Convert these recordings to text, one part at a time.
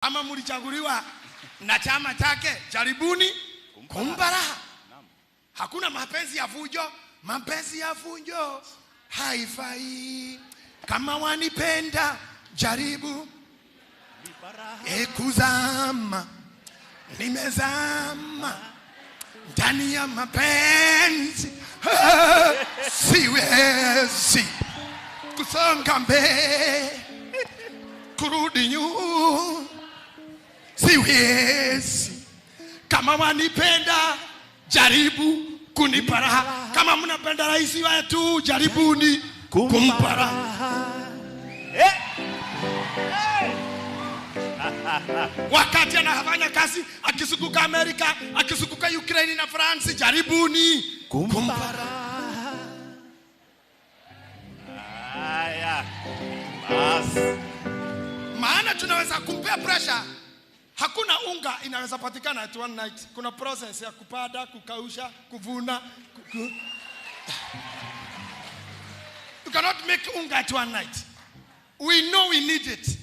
Kama mlichaguliwa na chama chake, jaribuni kumpa raha. Hakuna mapenzi ya fujo. Mapenzi ya fujo haifai. Kama wanipenda, jaribu kuzama. Nimezama ndani ya mapenzi, siwezi kusonga mbele, kurudi nyuma, siwezi. Kama wanipenda, jaribu kunipa raha. Kama mnapenda rais wetu, jaribuni kumpa raha. Wakati anafanya kazi, akizunguka Amerika, akizunguka Ukraine na France, jaribuni kumpa raha. Haya. Bas. Maana tunaweza kumpea pressure. Hakuna unga inaweza patikana at one night. Kuna process ya kupanda, kukausha, kuvuna. You cannot make unga at one night. We know we need it.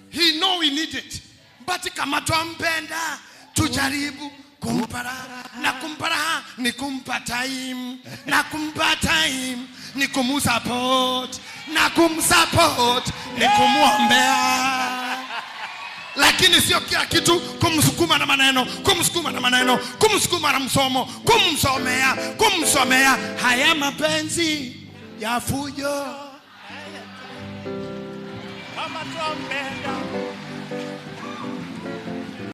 He know we need it. But kama twampenda, tujaribu kumpa raha. Na kumpa raha ni kumpa time. Na kumpa time ni kumusupport. Na kumsupport ni kumuombea. Lakini sio kila kitu kumsukuma na maneno, kumsukuma na maneno, kumsukuma na msomo, kumsomea, kumsomea. Haya mapenzi ya fujo. Kama twampenda,